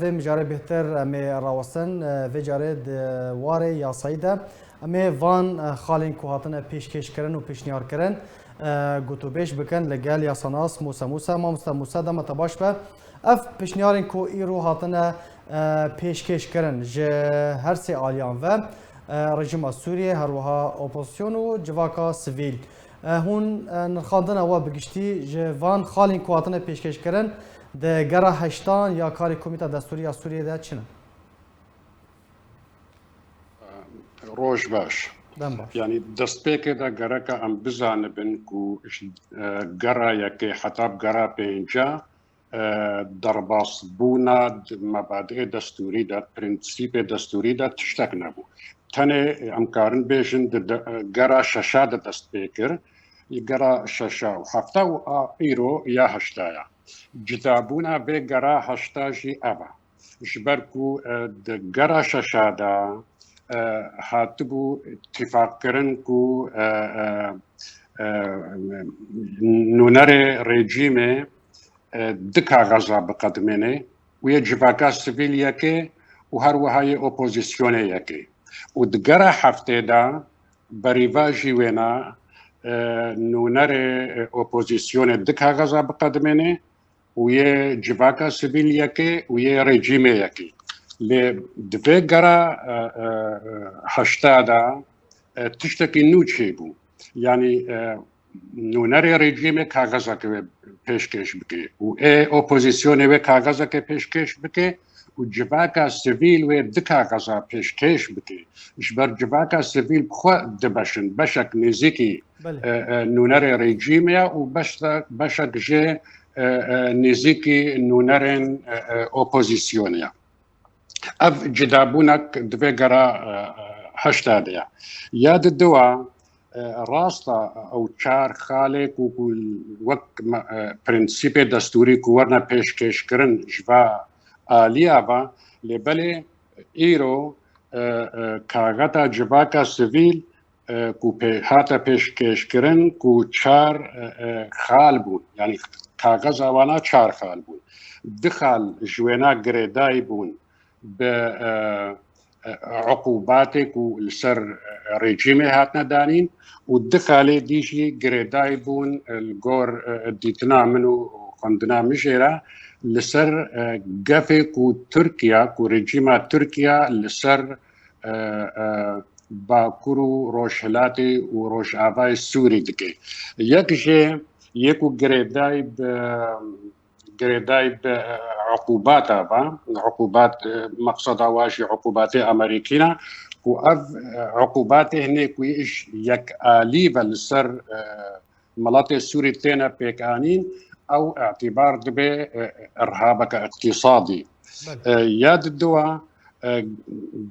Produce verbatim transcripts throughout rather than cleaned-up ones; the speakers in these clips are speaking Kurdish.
Vê mijarê bêhtir em ê rawestin, e, vê carê di warê yasayî de em ê van, e, xalên ku hatine pêşkêşkirin û pêşniyarkirin, e, gotûbêj bikin li gel yasanas Mûse Mûse. Mamoste Mûse, dema te baş be. Ev pêşniyarên ku îro hatine, e, pêşkêşkirin ji her sê aliyan ve, e, rejîma Sûriyê, her wiha opozîsyon û civaka sivîl. E, hûn, e, nirxandina we bi giştî ji van xalên ku hatine pêşkêşkirin di gera heştan ya karê Komîta Destûrî ya Sûriyê de çi ne? Roj baş. Dem baş. Yanî destpêkê de gereka em bizanibin ku, e, gera yekê heta bi gera pênca, e, derbasbûna d-, mebadiê destûrî de, prensîpê destûrî de tiştek nebû. Tenê em karin bêjin di de-, gera şeşa de dest pê kir, gera şeşa û hefta û a îro ya heşta ya. Cudabûna vê gera heşta jî ev e. Ji ber ku, e, di gera şeşa de, e, hatibû tîfaqkirin ku, e, e, e, nûnerê rejîmê, e, du kaxeza biqedimêne û yê civaka sivîl yekê û her wiha yê opozîsyonê yekê. Û di gera heftê de berîva jî wêna, e, nûnerê, e, opozîsyonê du kaxeza biqedimêne û yê civaka sivîl yekê û yê rejîmê yekê. Lê di vê gera, e, e, e, heşta de, e, tiştekî nû çêbû. Yanî, e, nûnerê rejîmê kaxezeke wê pêşkêş bike û ê opozîsyonê wê kaxezeke pêşkêş bike û civaka sivîl wê du kaxeza pêşkêş bike. Ji ber civaka sivîl bi xwe du beş in, beşek nêzîkî, Belê. e, e, nûnerê rejîmê ye û beşte-, beşek jê, e, e, nêzîkî nûnerên, e, e, opozîsyonê ye. Ev cudabûnek di vê gera, e, e, heşta de ye. Ya di dua, e, rast e, ew çar xalê ku, ku wek me, e, prensîpê destûrî ku werine pêşkêşkirin ji va aliya ve, lê belê îro, e, e, kaxeta civaka sivîl, e, ku pê-, hate pêşkêşkirin ku çar, e, e, xal bûn. Yanî kaxeza wana çar xal bûn. Du xal ji wêna girêdayî bûn bi, e, e, uqubatê ku li ser, e, rejîmê hatine danîn û du xalê dî jî girêdayî bûn, e, li gor, e, dîtina min û xwendina min jê re li ser, e, gefê ku Tirkiye, ku rejîma Tirkiye li ser, e, e, Bakur û Rojhilatê û Rojavayê Sûrî dike. Yek jê yê ku girêdayî bi, girêdayî bi, e, uqubata ve, uqubat, e, meqseda wa jî uqubatê Amerîkî ne, ku ev, e, uqubatê hinê ku ji yek alî ve li ser, e, miletê Sûrî têne pêkanîn, ew îtîbar dibe, e, irhabeke îqtîsadî. Belê. E, ya di dua, e,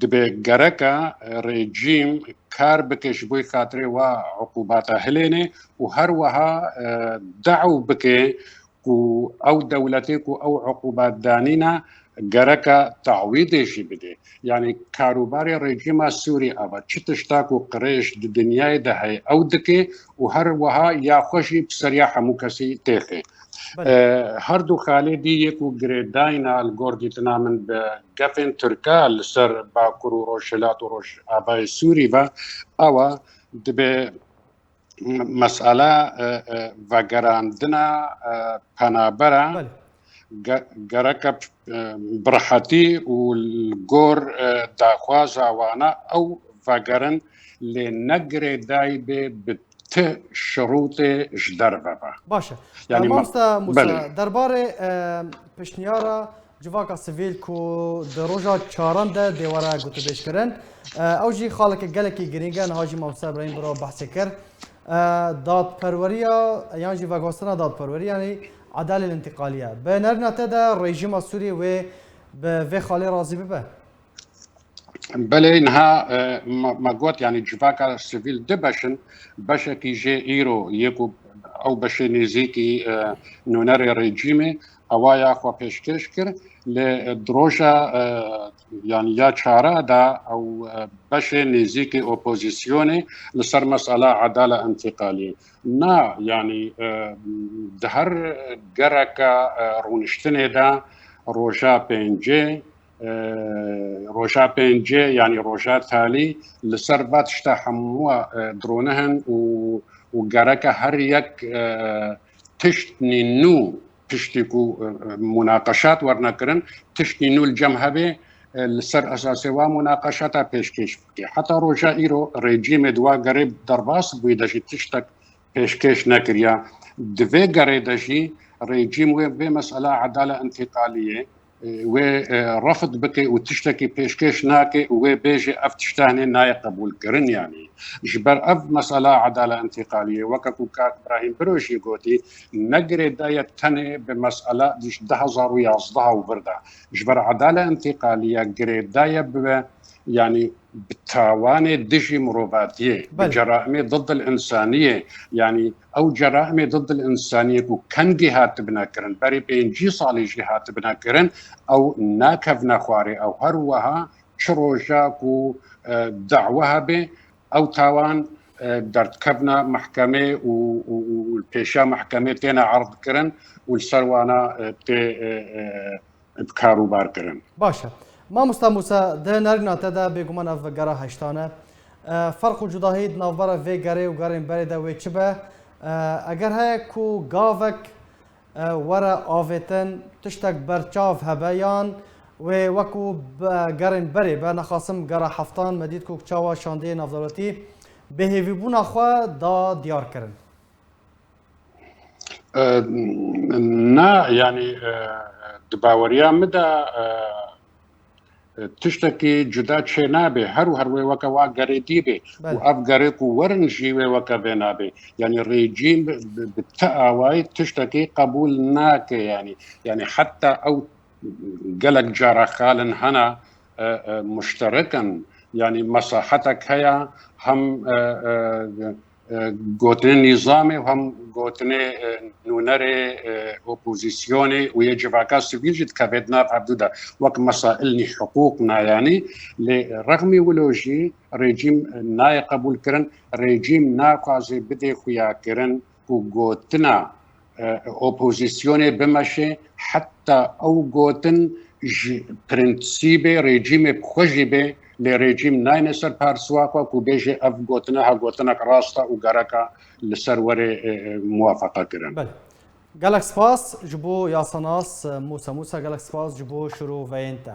dibe gereka, e, rejîm kar bike ji bo xatirê wa uqubata hilêne û her wiha, e, daw bike ku ew dewletê ku ew uqubat danîne gereka tawîdê jî bide. Yanî karûbarê rejîma Sûrî ava çi tişta ku qirêj di dinyayê de heye ew dike û her wiha ya xwe jî bi seriya hemû kesî têxe. Belê. E, her du xalê dî yê ku girêdayîna li gor dîtina min bi gefên Tirka li ser Bakur û Rojhilat û Rojavayê Sûrî ve, ewa dibe mesela, e, e, vegerandina, e, penabera Belê. ge-, gereke, e, bi rehetî û li gor, e, daxwaza wana ew vegerin lê ne girêdayî bê bi ti şirûtê ji derve be. Baş e. Yanî E, ma-, Mamoste Mûse, belê. derbarê, e, pişniyara civaka sivîl ku di roja çaran de dê were gotûbêjkirin, e, ew jî xaleke gelekî girîng e, niha jî Mamoste Îbrahîm bi re behsê kir. E, dadperweriya, yan jî veguhestina dadperwerî, yanî edalê întiqalî ye. Bi nerîna te de rejîma Sûriyê wê bi vê xalê razî bibe? Belê, niha, e, me, me got, yanî civaka sivîl du beş in, beşekî jê îro yê ku ew beşê nêzîkî, e, nûnerê rejîmê, ewa ya xwe pêşkêş kir, lê, e, di roja, e, yanî ya çara de ew, e, beşê nêzîkî opozîsyonê li ser mesela edala întiqalî. Na, yanî, e, di her gereka, e, rûniştinê de roja pêncê, e, roja pêncê, yanî roja talî, li ser va tişta hemû, e, dirûnihin û, û gereke her yek, e, tiştnî nû, piştî ku, e, e, munaqeşat werine kirin, tiştnî nû li cem hebe, e, li ser esasê wa munaqeşata pêşkêş bike. Heta roja îro rejîmê di wa gerê derbas bûyî de jî tiştek pêşkêş nekiriya. Di vê gerê de jî rejîm wê vê mesela edala întîqaliyê, e, wê, e, refd bike û tiştekî pêşkêş nake û wê bêje ev tişta hinê nayê qebûlkirin yanî. Ji ber ev mesela edala întîqaliyê, weke ku kak Brahîm Biro jî gotî, ne girêdaye tenê bi mesela di du hezar û yazdeh û vir de. Ji ber edala întîqaliye girêdaye bibe, yanî bi tawanê dijî mirovatiyê, bi Belê. ceraimê ضد الإنسانiyê, yanî ew ceraimê ضد الإنسانiyê ku kengî hatibine kirin, berî pêncî salî jî hatibine kirin, ew nakevne xwarê, ew her wiha çi roja ku, e, dawa hebe, ew tawan, e, derdikevne mehkemê û, û, û, û pêşiya mehkemê têne erd kirin û li ser wana, e, tê, e, e, bi kar û bar kirin. Baş e. Mamosta Mûsa, di nerîna te de bêguman ev gera heştan e. E, ferq û cudahî di navbera vê gerê û gerên berê de wê çi be? E, eger heye ku gavek, e, were avêtin, tiştek berçav hebe yan wê wekû be gerên berê be, nexasim gera heftan me dît ku çawa şandiyê navdewletî bêhêvîbûna xwe da diyar kirin. E, na, yanî, e, di baweriya min de, e, e, tiştekî cuda çênabe. Her û her wê weke wa gerê dî be. Belê. Û ev gerê ku werin jî wê weke vê nabe. Yanî rejîm bi, bi, bi ti awayî tiştekî qebûl nake yanî. Yanî heta ew gelek cara xalin hene, e, e, muşterek in. Yanî mesahetek heye hem, e, e, e, gotinê nîzamê û hem gotinê, e, nûnerê, e, opozîsyonê û yê civaka sivîl jî dikeve di nav hevdû de wek mesailnî hiqûq nayanî. Lê rexmî wilo jî rejîm nayê qebûlkirin, rejîm naxwaze bidê xuyakirin ku gotina, e, opozîsyonê bimeşe, heta ew gotin ji prensîbê rejîmê bi xwe jî bê, lê rejîm nayne ser persiwa xwe ku bêje ev gotine ha gotinek rast e û gereka li ser were, e, e, muwafeqe kirin. Belê. Gelek spas ji bo yasanas, e, Mûsa Mûsa, gelek spas ji bo şiroveyên te.